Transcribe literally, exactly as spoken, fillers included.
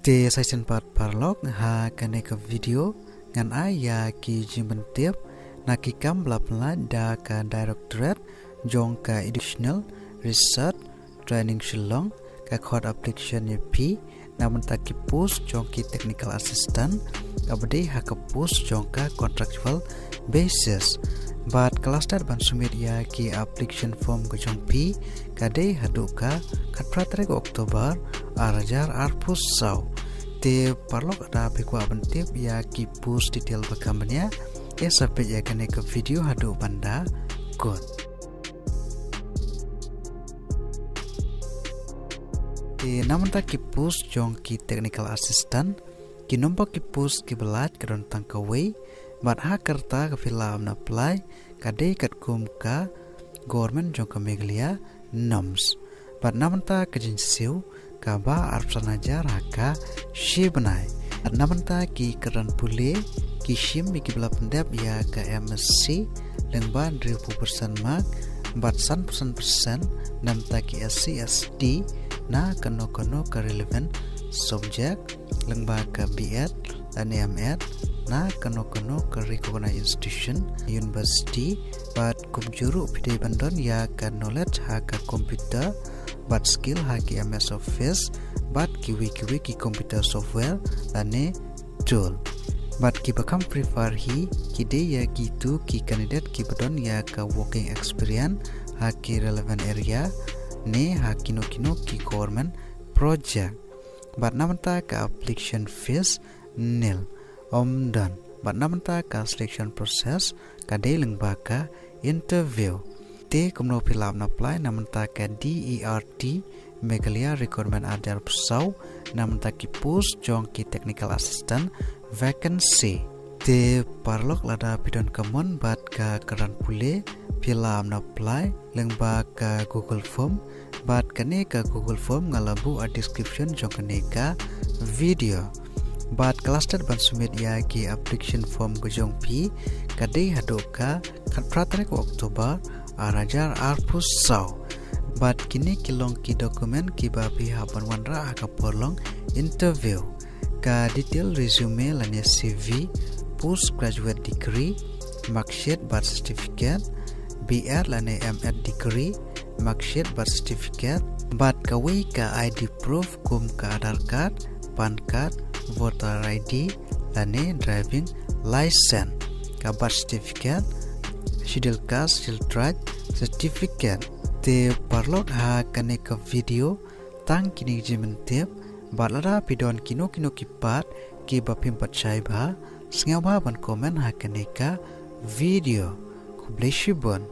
Te sa shisien pat paralok, ha kane ka video ngan ai ïa ki jingpyntip na ki kam ba la pynlait da ka Directorate jong ka Educational Research Training Shillong, ka khot application ïa phi na bynta ki post jong ki technical assistant, kaba dei ha ka post jong ka contractual basis. Bad ka last date ban submit ïa ki application form ka jong phi ka dei haduh ka khatphra tarik October ar hajar arphew saw. Te paralok, lada phi kwah ban tip ïa ki post detail ba kham bniah, ïa sa peit ïa kane ka video haduh ban da kut. Te na bynta ki post jong ki technical assistant, ki number ki post kiba lait ka don tang kawei, bad ha ka rta ka phi lah ban apply ka dei katkum ka Government jong ka Meghalaya norms. Bad na bynta ka jingsiew kaba arphew san hajar ha ka shi bnai. Bad na bynta ki kyrdan pule, ki shim ïa kiba la pyndep ïa ka M S C lyngba hynriewphew percent mark, bad sanphew san percent na bynta ki S C S T na kano kano ka relevant subject, lyngba ka B Ed lane M Ed na kano kano ka recognized institution, university. Bad kumjuh ruh phi dei ban don ïa ka knowledge ha ka computer, bad skill ha ki M S Office, bad kiwei kiwei ki computer software lane tool. Bad kiba kham prefer hi ki dei ïa kitu ki candidate kiba don ïa ka working experience ha ki relevant area ne ha kino kino ki government project. Bad na bynta ka application fees nil, ym don. Bad na bynta ka selection process ka dei lyngba ka interview. Te kumno phi lah ban apply na bynta ka D E R T Meghalaya Recruitment ar hajar arphew saw, na bynta ki post jong ki technical assistant vacancy. Te paralok, lada phi don ka mon bad ka kyrdan pule, phi lah ban apply lyngba ka Google Form. Bad kane ka Google Form nga la buh ha description jong kane ka video. Bad ka last date ban submit ïa ki application form ka jong phi ka dei haduh ka khatphra tarik October ar hajar arphew saw. Bad kine ki long ki document kiba phi hap ban wanrah ha ka por long interview: ka detail resume lane C V, postgraduate degree, marksheet bad certificate, B Ed lane M Ed degree, marksheet bad certificate, bad kawei ka I D proof kum ka Aadhaar card, PAN card, voter I D lane driving license, ka birth certificate, Schedule Caste, Schedule Tribe certificate. Te paralok, ha kane ka video tang kine ki jingpyntip, bad lada phi don kino kino ki pat kiba phim pat shai bha, sngewbha ban comment ha kane ka video. Khublei shibun.